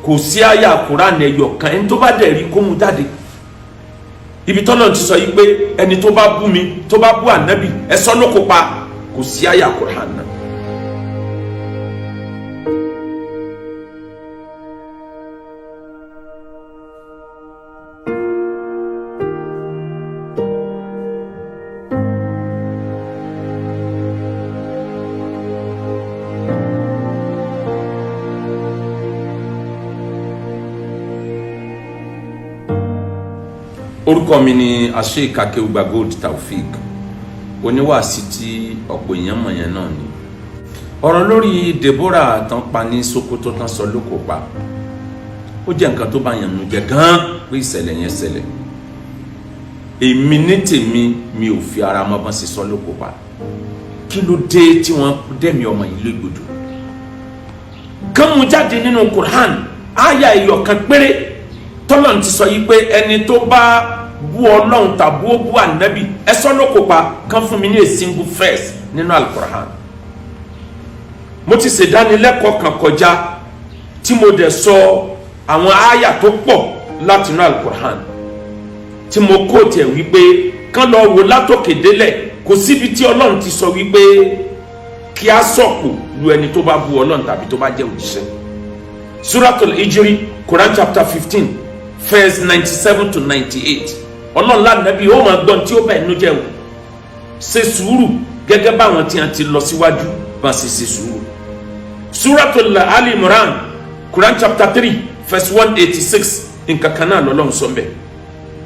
Kò sí àyà Kùránì ẹyọ kan, ẹni tó bá dẹ̀ rí kó mú jáde, ibi tọ́lọ̀ ti sọ yìí pé ẹni tó bá bú mi, tó bá bú ànábì, ẹ sọ ló kópa. Kò sí àyà Kùránì náà. Orúkọ mi ni Sheikh Akeugba Gold Taofeek, oníwàásí tí ọ̀pọ̀ èèyàn mọ̀ yẹn náà ni. Ọ̀rọ̀ lórí Deborah tán pa ní Sokoto, tán sọ lóko pa, ó jẹ́ nǹkan tó bá yàn nù jẹ́ gan-an pé ìṣẹ̀lẹ̀ yẹn ṣẹlẹ̀. Èmi ní tèmi, mi ò fi ara mọ́ bọ́n ṣe sọ lóko pa. Kí ló dé tí wọ́n dẹ̀mí ọmọ yìí légbodò? Kán mú jáde nínú Qur'an, àyà ẹyọ kan péré tọ́lọ́n ti sọ yìí pé ẹni tó bá bú Ọlọ́run tàbí ó bú ànábì, ẹ sọ ló kópa. Kán fún mi ní a single verse nínú Al-Qur'an. Mo ti ṣèdánilẹ́kọ̀ọ́ kan kọjá tí mo dẹ̀ sọ àwọn àyà tó pọ̀ látinú Al-Qur'an tí mo kó tiẹ̀ wípé kán lọ wò látòkè délẹ̀, kò síbi tí Ọlọ́run ti sọ wípé kí á sọ̀kò lu ẹni tó bá bú Ọlọ́run tàbí tó bá jẹ́ òjíṣẹ́. Suratul Hijri, Quran chapter 15 verse 97 to 98, Ọlọ́run lánàbí ó máa gbọ́n tí ó bá ẹnu jẹ́ o, ṣe sùúrù gẹ́gẹ́ báwọn tí wọ́n ti lọ síwájú bá ṣe ṣe sùúrù. Suratul Ali Imran, Quran chapter 3 verse 186, nǹkan kan náà lọ́lọ́run sọ mbẹ́.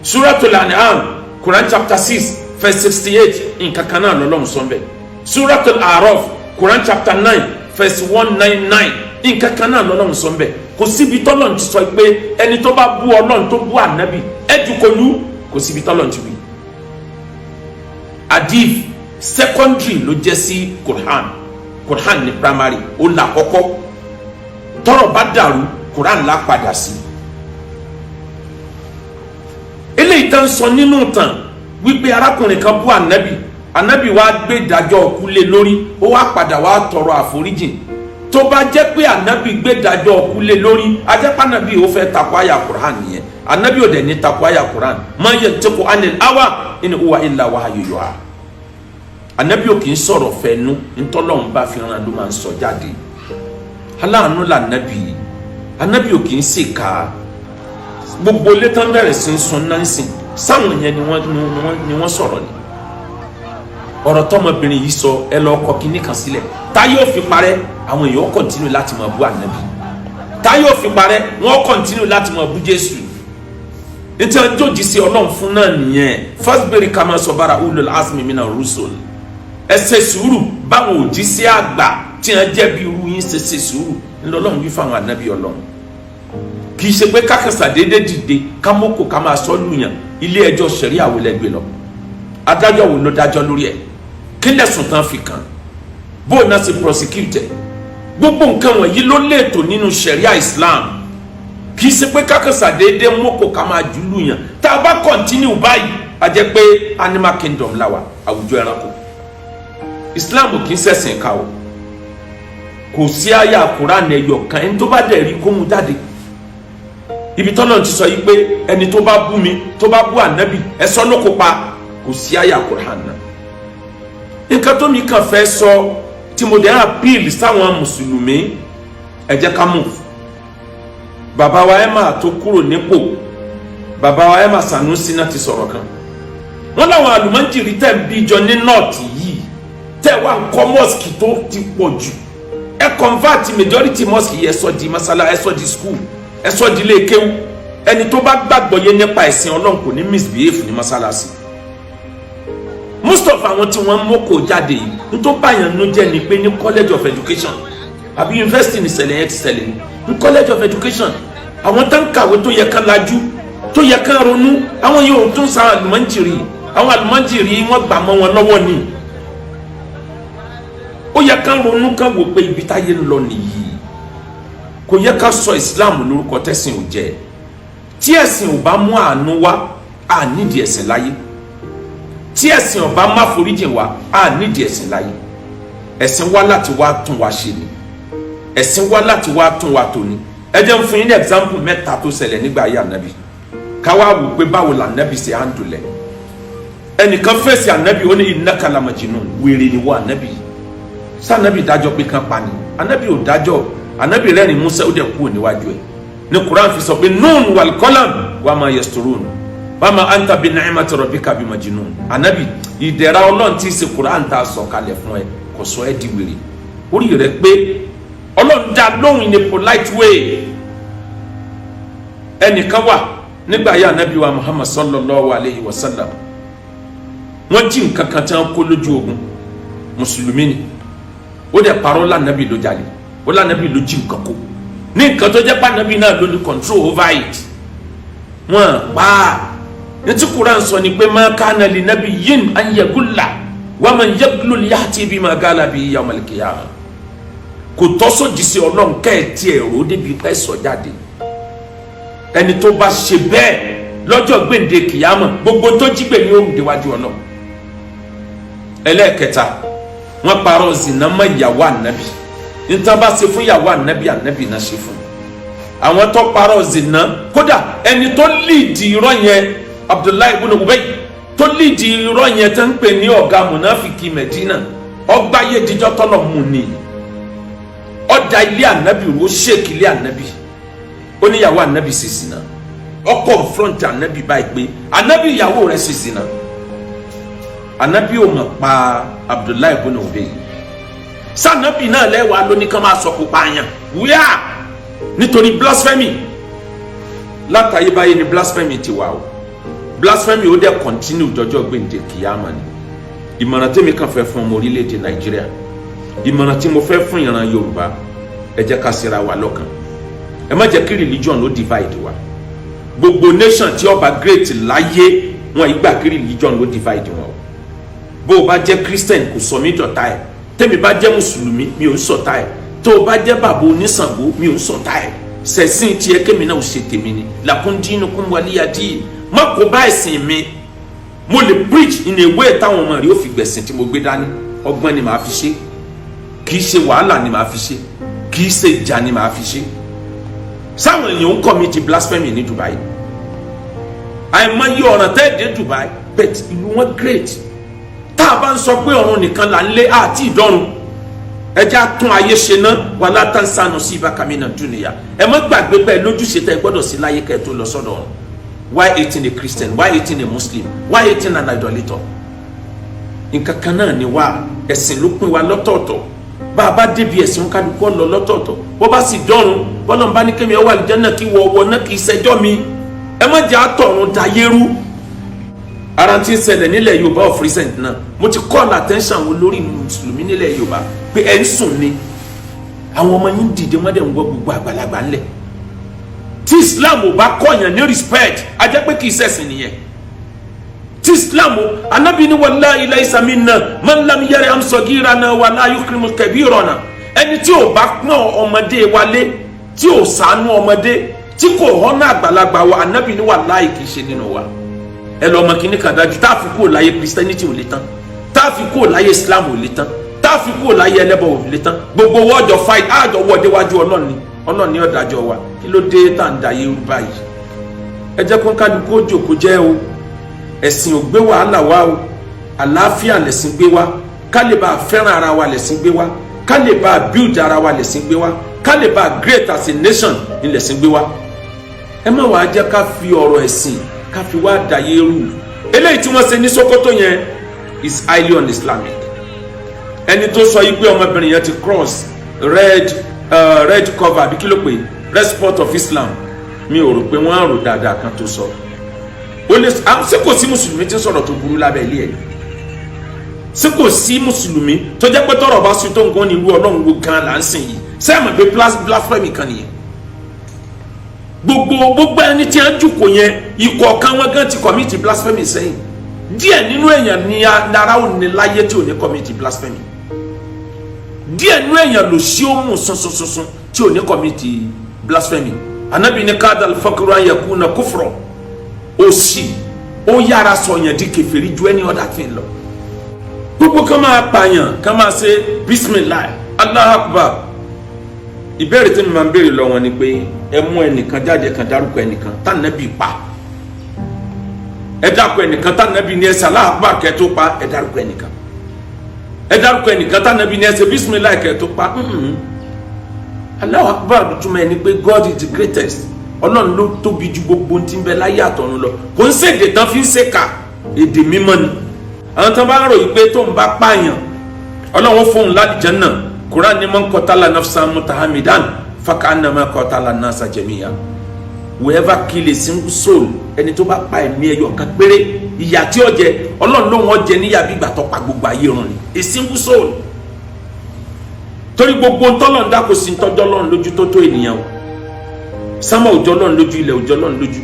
Suratul An'am, Quran chapter 6 verse 68, nǹkan kan náà lọ́lọ́run sọ mbẹ́. Suratul A'raf, Quran chapter 9 verse 199, nǹkan kan náà lọ́lọ́run sọ mbẹ́. Kò síbi tọ́lọ́run ti sọ pé ẹni tó bá bú Ọlọ́run, tó bú ànábì, ẹ̀dùkọ̀lù. Kò síbi tọ́lọ́run ti wí. Hadith secondary ló jẹ́ sí Quran. Quran ní primary, ó là kọ́kọ́. Tọ́rọ̀ bá dàrú, Quran là padà sí. Eléyìí tán sọ nínú tàn wípé arákùnrin kan bú ànábì, ànábì wá gbé ìdájọ́ ọkú lé lórí, ó wá padà wá tọrọ àforíjìn. Tó bá jẹ́ pé ànábì gbé ìdájọ́ ọkú lé lórí, ajẹ́pá ànábì ó fẹ́ takò àyà Quran nìyẹn. Ànábì ò dẹ̀ ní takò àyà Quran. Ma yantiqu anil hawa in huwa illa wahyu yuha. Ànábì ò kì í sọ̀rọ̀ fẹ́nu, ntọ́lọ́hún bá fi ràn ló máa ń sọ jáde. Aláàánú lànábì, ànábì ò kì í ṣèkà. Gbogbo ilé tán bẹ̀rẹ̀ sí ń sun náà ń sìn sáwọn yẹn ni wọ́n sọ̀rọ̀ ni. Ọ̀rọ̀ tọmọbìnrin yìí sọ, ẹ lọ kọ kinní kan sílẹ̀, táyé ò fi parẹ́. Àwọn èèyàn continue láti máa bú ànábì, táyé ò fi parẹ́, wọ́n continue láti máa bú Jésù. Nítorí jòjì sí Ọlọ́run fún náà nìyẹn. Fasbir kama sabara ulul azmi mina rusul. Ẹ ṣe sùúrù báwọn òjíṣẹ́ àgbà tí wọ́n jẹ́ bí irú yín ṣe ṣe sùúrù ńlọlọ́run wí fáwọn ànábì Ọlọ́run. Kì í ṣe pé kákàsà déédéé dìde kámókò ká máa sọ lùyàn. Ilé ẹjọ́ ṣẹ̀ríà wo lẹ gbé lọ? Adájọ́ wo ló dájọ́ lórí ẹ̀? Kí lẹ̀sùn tán fi kàn? Bó náà ṣe prosecute ẹ̀? Gbogbo nǹkan wọ̀nyí ló léètò nínú ṣẹ̀ríà Islam. Kì í ṣe pé kákàsà déédéé mọ́kò ká máa jù lùyàn. Tá a bá continue báyìí, a jẹ́ pé animal kingdom la wà, àwùjọ ẹranko. Islam kì í ṣẹ̀sìn ká o. Kò sí àyà Quran ẹyọ kan, ẹni tó bá dẹ̀ rí kó mú jáde, ibi tọ́lọ̀ ti sọ yìí pé ẹni tó bá bú mi, tó bá bú ànábì, ẹ sọ ló kópa. Kò sí àyà Quran náà. Nǹkan tó mi kàn fẹ́ sọ tí mo dẹ̀ appeal sáwọn mùsùlùmí, ẹ jẹ́ ká move. Bàbá wa ẹ̀ máa tó kúrò nípò, bàbá wa ẹ̀ máa Sanusi náà ti sọ̀rọ̀ kan. Wọ́n láwọn àlùmọ́njìrì tẹ̀ ń bí jọ ní north yìí, tẹ̀ wá ń kọ́ mosque tó ti pọ̀ jù, ẹ convert majority mosque yìí, ẹ sọ di masala, ẹ sọ di school, ẹ sọ di ilé kéwú. Ẹni tó bá gbàgbọ́ yé nípa ẹ̀sìn Ọlọ́run kò ní misbehave ní masalasi. Most of àwọn tí wọ́n mọ́kò jáde yìí, n tó báyàn nú jẹ́ ni pé ní college of education àbí university ní ṣẹlẹ̀ yẹn ti ṣẹlẹ̀ ní college of education. Àwọn tó ń kàwé, tó yẹ kán lajú, tó yẹ kán ronú, àwọn yóò tún sa àlùmọ́njìrì. Àwọn àlùmọ́njìrì wọ́n gbà mọ́ wọn lọ́wọ́ ni. Ó yẹ kán ronú, kán wò pé ibi táyé ń lọ nìyí. Kò yẹ ká sọ Islam lórúkọ tẹ̀sìn ò jẹ́. Tí ẹ̀sìn ò bá mú àánú wá, à nídìí ẹ̀sìn láyé. Tí ẹ̀sìn ò bá má foríjìn wá, à nídìí ẹ̀sìn láyé. Ẹ̀sìn wá láti wá tún wa ṣe ni. Ẹ̀sìn wá láti wá tún wa tò ní. Ẹ jẹ́ n fún yín ní example mẹ́ta tó ṣẹlẹ̀ nígbà ayé Ànábì, káwá wò pé báwo la Ànábì ṣe handle ẹ̀. Ẹnìkan fèsì Ànábì, ó ní innaka la majnun, wèrè ni wọ́n. Ànábì sànábì dájọ́ pé kán pa ni? Ànábì ò dájọ́. Ànábì rẹ́rìn músẹ́, ó dẹ̀ kúrò níwájú ẹ̀. Ní Quran fi sọ pé nun wal qalam wa ma yasturun wa ma anta bi ni'mati rabbika bi majnun. Ànábì, ìdẹ̀ra Ọlọ́run tí í ṣe Quran tá a sọ kalẹ̀ fún ẹ kò sọ ẹ́ di wèrè, orí rẹ pé. Ọlọ́run dá lóhùn in a polite way. Ẹnìkan wà nígbà yà Ànábì wa Muhammad sallallahu alayhi wa sallam, wọ́n jí nǹkan kan tí wọ́n kó lójú ogun. Mùsùlùmí ni. Ó dẹ̀ parọ́ lànàbì ló jalè, ó lànàbì ló jí nǹkan kó, ní nǹkan tó jẹ́ pànàbì náà ló ní control over it. Wọ́n pa á. Ní Quran sọ ni pé ma kana li nabiyyin an yagulla wa man yaglul ya'ti bima gala bihi yawmal qiyamah. Kò tọ́ sójì sí Ọlọ́run kẹ́ẹ̀tì ẹ̀rọ débi pẹ́ sọ jáde. Ẹni tó bá ṣe bẹ́ẹ̀, lọ́jọ́ gbèǹde kìyàmọ̀, gbogbo tó jí gbè ní òrùn déwájú Ọlọ́run. Ẹlẹ́ẹ̀kẹta, wọ́n parọ́ zina mọ́ ìyàwó Ànábì. Níta bá ṣe fún ìyàwó Ànábì, Ànábì náà ṣe fún àwọn tó parọ́ zina. Kódà ẹni tó líìdì irọ́ yẹn, Abdullahi ibn Ubay, tó líìdì irọ́ yẹn tó ń pè ní ọ̀gá munafiki Medina, ọgbáyé díjọ́ tọ́lọ̀ mú ni. Ọ̀dà ilé Ànábì wo, ṣèkì ilé Ànábì, ó níyàwó Ànábì ṣe zina. Ó confront Ànábì báyìí pé, "Ànábì, ìyàwó rẹ̀ ṣe zina." Ànábì ò mọ̀ pa Abdullahi ibn Ubay. Sànábì náà lẹ́wàá lóní kan máa sọ kó pààyàn wíyà nítorí blasphemy. Látàyébáyé ni blasphemy ti wà o. Blasphemy ó dẹ̀ continue dọjọ́ gbèǹde kìyàmà ni. Ìmọ̀ràn tèmi kàn fẹ́ fún ọmọ orílẹ̀-èdè Nàìjíríà, ìmọ̀ràn tí mo fẹ́ fún ìran Yorùbá, ẹ jẹ́ ká ṣera wa lọ́kàn. Ẹ má jẹ́ kí religion ó divide wa. Gbogbo nation tí ó bá great láyé wọn, ìgbà kí religion ó divide wọn o. Bó o bá jẹ́ Christian, kò sọ mí dọ̀tá ẹ̀. Tẹ́mi bá jẹ́ mùsùlùmí, mi ò ń ṣọ̀tá ẹ̀. Tó o bá jẹ́ bàbá oníṣàngó, mi ò ń ṣọ̀tá ẹ̀. Sẹ̀sìn tiẹ̀, kémi náà ò ṣe tèmi ni. Lakum dinukum waliya din. Má kó bá ẹ̀sìn mi. Mo lè preach in a way táwọn ọmọ rẹ̀ ó fi gbẹ̀sìn tí mo gbé dání. Ọgbọ́n ni màá fi ṣe, kì í ṣe wàhálà ni màá fi ṣe, kì í ṣe ìjà ni màá fi ṣe. Sáwọn èèyàn ń commit blasphemy ní Dubai, àìmọye ọ̀ràn tẹ́ dé Dubai, but ìlú wọn great. Tá a bá ń sọ pé ọ̀run nìkan là ń lé àti ìdọ́run, ẹjẹ́ àtún ayé ṣe ná. Wala tansa nasibaka mina dunya. Ẹ má gbàgbé bẹ́ẹ̀ lójúṣe tẹ́ ẹ gbọ́dọ̀ sí láyé kẹ́ ẹ tó lọ sọ́dọ̀ ọ̀run. Why hating a Christian? Why hating a Muslim? Why hating an idolater? Nǹkan kan náà ni wá. Ẹ̀sìn ló pín wa lọ́tọ̀ọ̀tọ̀. Bá a bá débi ẹ̀sìn, kálukú lọ lọ́tọ̀ọ̀tọ̀. Bó bá sì dọ́run, bọ́lá ń bá ní kémi ọwọ́ àlùjánnà kí wọ́ ọwọ́ náà, kì í ṣẹjọ́ mi. Ẹ má jẹ́ àtọ̀run dayérú. Ara tí ń ṣẹlẹ̀ nílẹ̀ Yorùbá of recent náà, mo ti call attention àwọn olórí mùsùlùmí nílẹ̀ Yorùbá pé ẹ̀ ń sùn ni. Àwọn ọmọ yín dìde, wọ́n dẹ̀ ń gbọ́ gbogbo àgbàlagbà ńlẹ̀. Tí Islam ò bá kọ̀yàn ní respect, a jẹ́ pé kì í ṣẹ̀sìn nìyẹn. Tí Islam, Anabi ni wallahi laysa minna man lam yarham sagirana wala yukrim kabirana. Ẹni tí ò bá pọ́n ọmọdé wálé, tí ò ṣàánú ọmọdé, tí kò họ́nà àgbàlagbà wa, Anabi ni wallahi kì í ṣe nínú wa. Ẹ lọ ọmọ kìíní kan dájú: tá a fi kúrò láyé, Christianity ò lè tán. Tá a fi kúrò láyé, Islam ò lè tán. Tá a fi kúrò láyé, ẹlẹ́bọ ò lè tán. Gbogbo wọ́ọ̀jọ fight àjọ wọ́ọ̀dé wájú Ọlọ́ọ̀ni. Ọlọ́ọ̀ni ọ̀dàjọ́ wa. Kí ló dé tá à ń da yé báyìí? Ẹ jẹ́ kó kálukú ó jòkó jẹ́ o. Ẹ̀sìn ò gbé wàhálà wá o. Àlàáfíà lẹ̀sìn gbé wá. Ká lè bá a fẹ́ràn ara wa lẹ̀sìn gbé wá. Ká lè bá a build ara wa lẹ̀sìn gbé wá. Ká lè bá a great as a nation ní lẹ̀sìn gbé wá. Ẹ má wàá jẹ́ ká fi ọ̀rọ̀ ẹ̀sìn ká fi wá dàyé rú. Eléyìí tí wọ́n ṣe ní Sokoto yẹn is highly un-Islamic. Ẹni tó sọ yìí pé ọmọbìnrin yẹn ti cross red cover, àbí kí ló pè, red spot of Islam, mi ò rò pé wọ́n á rò dáadáa kan tó sọ. Ó lè ṣé kò sí mùsùlùmí tí ń sọ̀rọ̀ tó burú lábẹ́ ilé ẹ̀? Ṣé kò sí mùsùlùmí tó jẹ́ pé tọ́rọ̀ bá sùn tó nǹkan ní irú Ọlọ́run wo gan là ń sìn yìí? Ṣé ẹ mọ̀ pé blasphemy kan nìyẹn? Gbogbo ẹni tí a ń jùkọ̀ yẹn, ikọ̀ kan wọn gan ti commit blasphemy sẹ́yìn. Díẹ̀ nínú èèyàn ní ara ò ní láyé tí ò ní commit blasphemy. Díẹ̀ nínú èèyàn lò sí ó mú sunsunsunsun tí ò ní commit blasphemy. Anabi ní kadal fakru an yakuna kufra. Òṣì ó yára sọyàn di kèfèrí ju any other thing lọ. Gbogbo kan máa pààyàn, kan máa ṣe bismillah, Allah akbar. Ìbéèrè tí mi máa ń béèrè lọ wọn ni pé, ẹ mú ẹnìkan jáde kan, dárúkọ ẹnìkan tànàbí pa. Ẹ dárúkọ ẹnìkan tànàbí ní ẹsẹ aláàbà kẹ tó pa. Ẹ dárúkọ ẹnìkan, ẹ dárúkọ ẹnìkan tànàbí ní ẹsẹ bísímíláì kẹ tó pa. Allahu Akbar túmọ̀ ẹni pé God is the greatest. Ọlọ́run ló tóbi ju gbogbo tí ń bẹ láyé àtọ̀run lọ. Kò ń ṣèdè tán fi ń ṣèkà, èdè mímọ́ ni. Àwọn tó bá ń ròyìn pé tó ń bá pààyàn, Ọlọ́run fóun lálìjánnà, Quran ní man qatala nafsan muta'ammidan faka'annama qatala nasa jami'a. Whoever kill a single soul, ẹni tó bá pa ẹ̀mí ẹyọ kan péré, ìyà tí ó jẹ, Ọlọ́run ló wọ́n jẹ níyà bí ìgbà tó pa gbogbo ayé run ni. A single soul. Torí gbogbo ntọ́lọ́run dá, kò sí ntọ́jọ́ lọ́run lójú tó tó ènìyàn o. Sánmà òjò lọ́run lójú, ilẹ̀ òjò lọ́run lójú.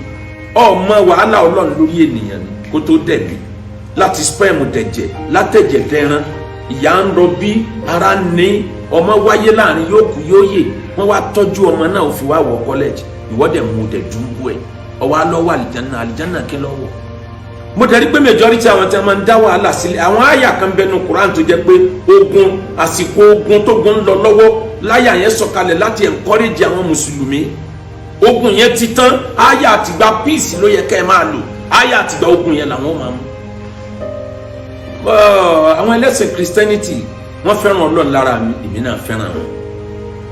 Ọmọ wàhálà Ọlọ́run lórí ènìyàn ni kó tó dẹ̀bi, láti sperm dẹ̀jẹ̀, látẹ̀jẹ̀ dẹran. Ìyá ń rọbí, ara ní ọmọ wáyé láàrin, yóò kú, yóò yè. Wọ́n wá tọ́jú ọmọ náà, ó fi wá wọ college. Ìwọ́dẹ̀ mú dẹ̀ dúnbú ẹ̀, ọwọ́ alọ́wọ́ àlìjáná. Àlìjáná kí lọ́wọ́? Mo dẹ̀ rí pé majority àwọn tí wọ́n máa ń dá wàhálà sílẹ̀, àwọn àyà kan bẹnu Quran tó jẹ́ pé ogun, àsìkò ogun tó gun ń lọ lọ́wọ́ láyà yẹn sọ̀kalẹ̀ láti encourage àwọn mùsùlùmí. Ogun yẹn ti tán, àyà àtìgbà peace ló yẹ kẹ́ ẹ máa lò. Àyà àtìgbà ogun yẹn làwọn máa mú. Àwọn ẹlẹ́sìn Christianity, wọ́n fẹ́ràn Ọlọ́run lára mi, èmi náà fẹ́ràn wọn.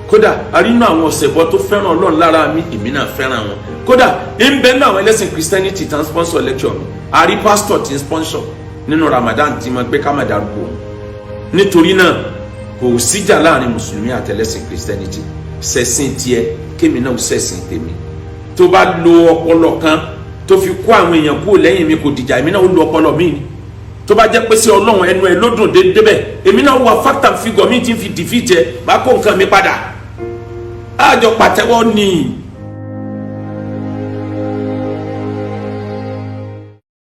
Kódà àrínú àwọn ọ̀sẹ̀bọ tó fẹ́ràn Ọlọ́run lára mi, èmi náà fẹ́ràn wọn. Kódà ń bẹ ní àwọn ẹlẹ́sìn Christianity tán sponsor lecture mi. Àrí pastor tí ń sponsor nínú Ramadan tí mo gbé ká má dárúkọ wọn. Nítorí náà, kò síjà láàrin mùsùlùmí àtẹlẹ́sìn Christianity. Ṣẹ̀sìn tiẹ̀, kémi náà ṣẹ̀sìn tèmi. Tó bá lo ọpọlọ kan tó fi kó àwọn èèyàn kúrò lẹ́yìn mi, kò dìjà, èmi náà ó lo ọpọlọ mi ni. Tó bá jẹ́ pé sí Ọlọ́run ẹnu ẹ ló dùn débẹ̀, èmi náà wà fact and figure mi ti fi defeat ẹ, máa kó nǹkan mi padà. Àjọ pàtẹ́wọ́ ni.